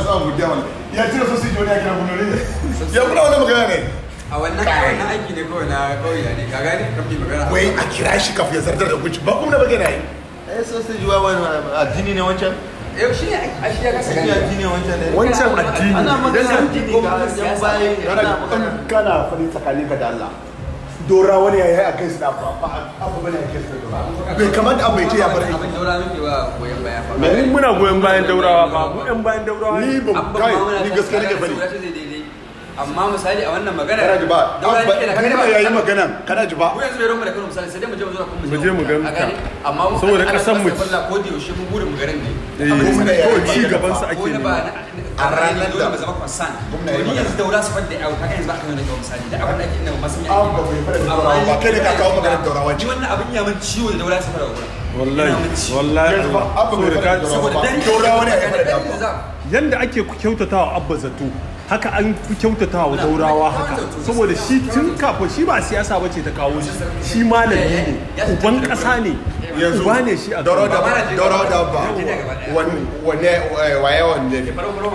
sa godiya wala ya cire sosi joni ya kira gunori ya kuna wannan magana ne a wannan aiki ne kawai na kawai ne ka gane kan bi magana wai a kira shi kafin ya zartar da hukunci ba kuma magana yi eh sosi juwa wani addini ne wancan eh shi ne a shi ya kasa gane addini wancan ne wancan addini ana magana addini ga yan bayan kana fari tsakaninka da Allah dora wani yayi a kai su da ba abu bane a kai su da dora bai kamata abu ya ce ya bar aiki daura muke ba goyon baya fa mu muna goyon bayan daurawa ba mu ɗan bayan daurawa ni ba kai ni gaskiya nake fari amma misali a wannan magana kana ji ba kana yayi magana kana ji ba mu yanzu bai romu da Kano misali sai dai mu je mu zo kuma mu je mu ga amma mu saboda kasan mu ko da yaushe mu burin mu garin ne ko ci gaban su ake ne a ranar da mu zama concern to ni yanzu daura su fadda yau kaga yanzu ba ka nuna kyau misali da abin da ake ina ba san ya ake ba kai ne ka kawo maganar daurawa ji wannan abin ya mun ciwo da daura su fara wurin wallahi wallahi saboda daurawa ne a yi yanda ake kyautatawa abba zato haka an fi kyautata wa daurawa haka saboda shi tun kafin shi ba siyasa bace ta kawo shi shi malami ne uban kasa ne uba ne shi a daurawa da abba wanne waye wanne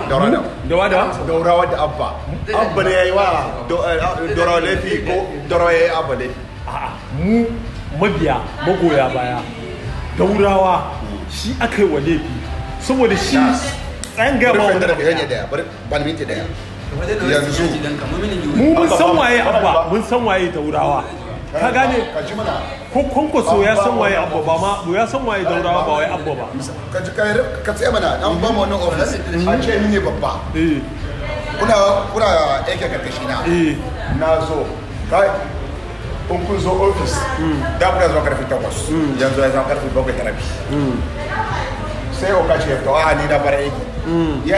daurawa da daurawa da abba abba ne yayi wa daurawa laifi ko daurawa yayi abba laifi a'a mu mabiya magoya baya daurawa shi aka yi wa laifi saboda shi tsayan gaya ma wani bari daya yanzu mu mun san waye abba mun san waye daurawa ka gane ko kwankwaso ya san waye abba ba ma ya san waye daurawa ba waye abba ba ka ji ka tsaye mana an ba mu wannan office a ce ni ne babba kuna kuna aiki karkashi na na zo kai in kun zo office da kuna zuwa karfe 8 yanzu ya zama karfe 7:30 sai o ka ce to a ni na bar aiki ya